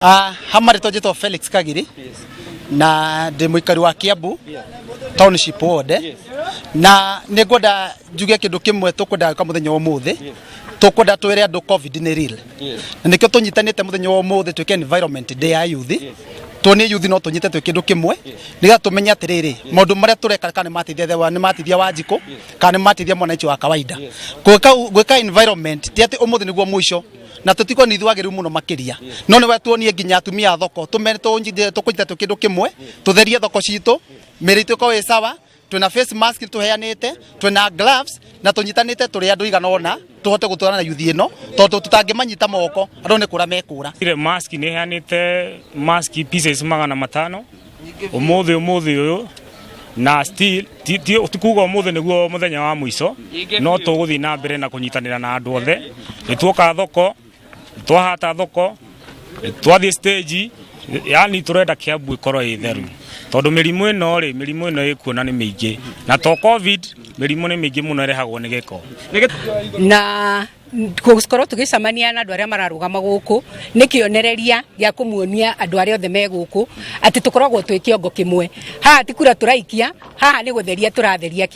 Hama rĩtwa njĩtwo Felix Kagiri na ndĩ mũikari wa Kiambu Township Ward, na nĩ ngwenda njuge kĩndũ kĩmwe tũkwenda gwĩka mũthenya wa ũmũthĩ. Tũkwenda twĩre andũ COVID nĩ real, na nĩkĩo tũnyitanĩte mũthenya wa ũmũthĩ twĩke Environment Day ya youth. Tuonie youth no tũnyite twĩ kĩndũ kĩmwe, nĩgetha tũmenye atĩrĩrĩ, maũndũ marĩa tũreka kana nĩ mateithia nĩ mateithia Wanjikũ kana nĩ mateithia mwananchi wa kawaida. Gwĩka environment ti atĩ ũmũthĩ nĩguo mũico, na tũtiko nĩ ithuĩ agĩrĩru mũno makĩria, no nĩ we tuonie nginya atumia a thoko tũmere tũkũnyita twĩ kĩndũ kĩmwe, tũtherie thoko citũ, mĩrĩ itũ ĩkorwo ĩ sawa. Twĩna face mask tũheanĩte, twĩna gloves, na tũnyitanĩte tũrĩ andũ igana ũna tũhote gũtwarana na yuthi ĩno, tondũ tũtangĩmanyita moko andũ nĩ kũra mekũra. Ile mask nĩ heanĩte mask pieces 500 ũmũthĩ ũyũ, na still ti kuga ũmũthĩ nĩguo mũthenya wa mũico, no tũgũthiĩ na mbere na kũnyitanĩra na andũ othe. Nĩ tuoka thoko, twahata thoko, twathiĩ stage, yani tũrenda Kiambu ĩkorwo ĩ theru, tondũ mĩrimũ ĩno rĩ, mĩrimũ ĩno ĩkuona nĩ mĩingĩ, na to COVID, mĩrimũ nĩ mĩingĩ mũno ĩrehagwo nĩ gĩko. Na gũkorwo tũgĩcemania na andũ arĩa mararũgama gũkũ nĩ kĩonereria gĩa kũmuonia andũ arĩa othe me gũkũ atĩ tũkoragwo twĩ kĩongo kĩmwe. Haha ti kura tũraikia, haha nĩ gũtheria tũratheria.